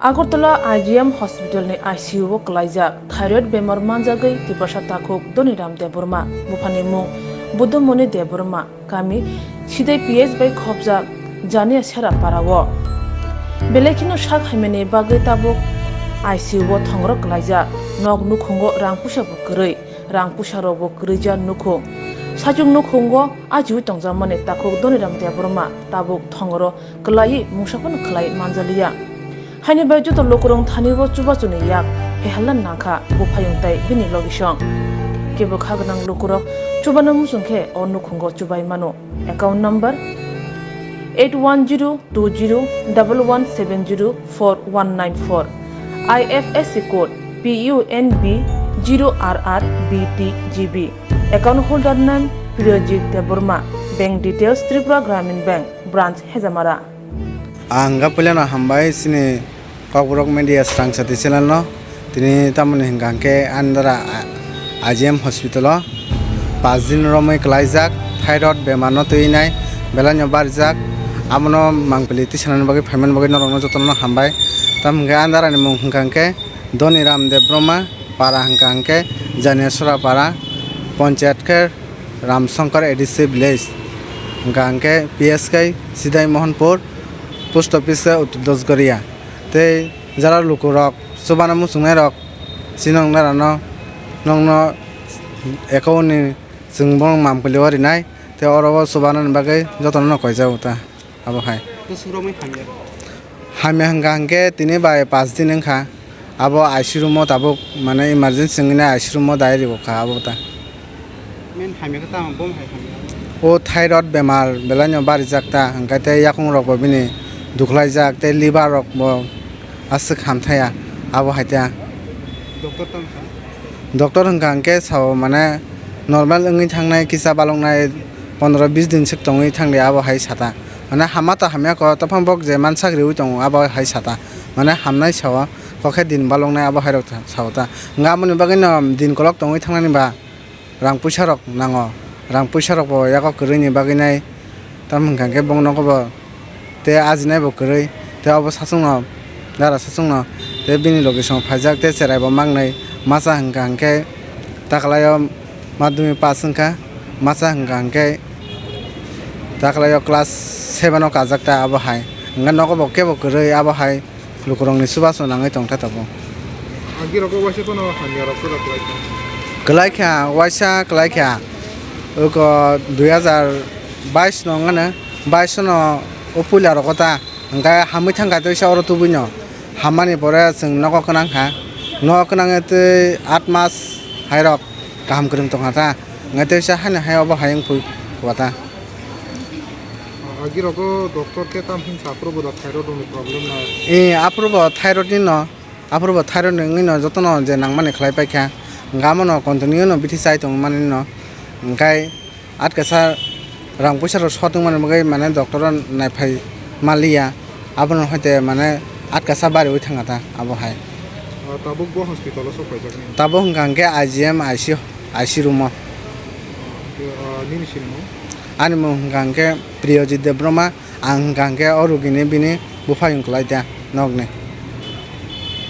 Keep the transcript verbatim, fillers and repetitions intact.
Agartala I G M hospital ni I C U o kwlaijak thyroid bemar manjagwi Tiprasa takhuk Doniram Debbarma, buphani mung Buddhamoni Debbarma, kami Sidai P H bai khopjak Jania Sera para o. Belai kheno sak hamyani bagwi tabuk I C U o thongro kwlaijak, nok nukhungo rang puisa bo kwrwi, rang puisa rok bo kwrwija nukhung. Sachuk nukhungo ajiwi tongjakmani takhuk Doniram Debbarma tabuk thongro kwlaiwi mungsa phano khlai manjaliya. Haini bai joto lukurok thani o chubachuni yak phehalna nangkha buphayung tai bini logisong. Kebo kha gwnang lukurok chubano muchung khe o nukhungo chubai mano. Account number eight one zero two zero double one seven zero four one nine four, I F S C code P U N B zero R R B T G B. Account holder name Priyojit Debbarma. Bank details Tripura Gramin Bank, branch Hejamara. Ang hwnkha puilano hambai chini Kokborok Media Srang Sati channel no. Tini tamoni hwnkha hwnkhe Andhra I G M hospital o paanch din romwi kwlaijak, thyroid bemar no twi nai belai no barijak, abono mangpili twi sanani bagwi phaimani bagwi norok no jotono no hambai. Tamo hwnkhe Andhra ni mung hwnkha hwnkhe Doniram Debbarma, para hwnkha hwnkhe Janiasora para, ponchayat khe Ramshankar A D C village, hwnkha hwnkhe P S khe Sidai Mohanpur, post office khe Uttor Dosgoria. Tei jara lukurok chubana muchungnairok chini noknarano nokno account ni chwng bo mangpili o rinai, tei oro o chubanani bagwi jotono no koijago ta. Abo hai. Bwswk romwi hamya? Hamya hwnkha hwnkhe tini bai paanch din wngkha. Abo I C room o tabuk, mane, emergency wngwi nai I C room o dai rwkha abo ta. Main hamya khe tamo, bom hai hamya? O thyroid bemar belai no barijak ta, hwnkhe tei yakung rok bo bini duklaijak, tei liver rok bo aswk hamthaya, abo hai ta. Doctor tamo sa? Doctor hwnkha hwnkhe sao, mane, normal wngwi thangnai, kisa baloknai pondro bis din swk tongwi thangdi, abo hai sata. Mane, hamma ta hamya kho, tophang bok je mansak riui tongo, abo hai sata. Mane, hamnai sao, kok khe din baloknai, abo hai rok sao ta. Hwnkha aboni bagwi no din kolok tongwi thangnani ba rang puisa rok nango. Rang puisa rok bo yago kwrwini bagwi nai. Tamo hwnkha hwnkhe bong nogo bo tei ajinai bo kwrwi, tei obo sasongno, dara sasongno, tei bini logisong phaijak, tei cherai bo mangnai. Masa hwnkha hwnkhe taklaio madhyamik pass wngkha, masa hwnkha hwnkhe taklaio class seven o kajak ta, abo hai. Hwnkhe nogo bo kebo kwrwi, abo hai lukurokni chubachu nangwi tongkha tabuk. Agi rogo waisa phano hamya rok kwrak kwlai kha? Kwlai kha, waisa kwlai kha. Oko dui hazar bais no wngmano, bais no o puila rogo ta, hwnkhe hamwi thangkha teisa oro tubui no. Hammani pore chwng nogo kwnang kha, nogo kwnang tei aat mas hai rok kaham kwrwng tongkha ta, hwnkhe teisa haino hai obo hai wngpui kha ta. Agi rogo doctor khe tam hwn sa, aphuru bo da thyroid rokni problem na? Eh, aphuru bo thyroid ni no, aphuru bo thyroid ni wngwi no jotono je nangmani khlai paikha, hwnkhe abono continue no bithi chai tongmani no, hwnkhe atkasa rang puisa rok short wngmani bagwi mane doctor o naiphai manliya, abono hoite mane atkasa bariwi thangkha ta abo hai. Ah, tabuk bo hospital o sok paijaknai? Tabuk hwnkha hwnkhe I G M I C, I C room o. Ah, nini sinimung? Ani mung hwnkha hwnkhe Priyojit Debbarma, ang hwnkha hwnkhe o rugini bini buphayung kwlai ta nokni.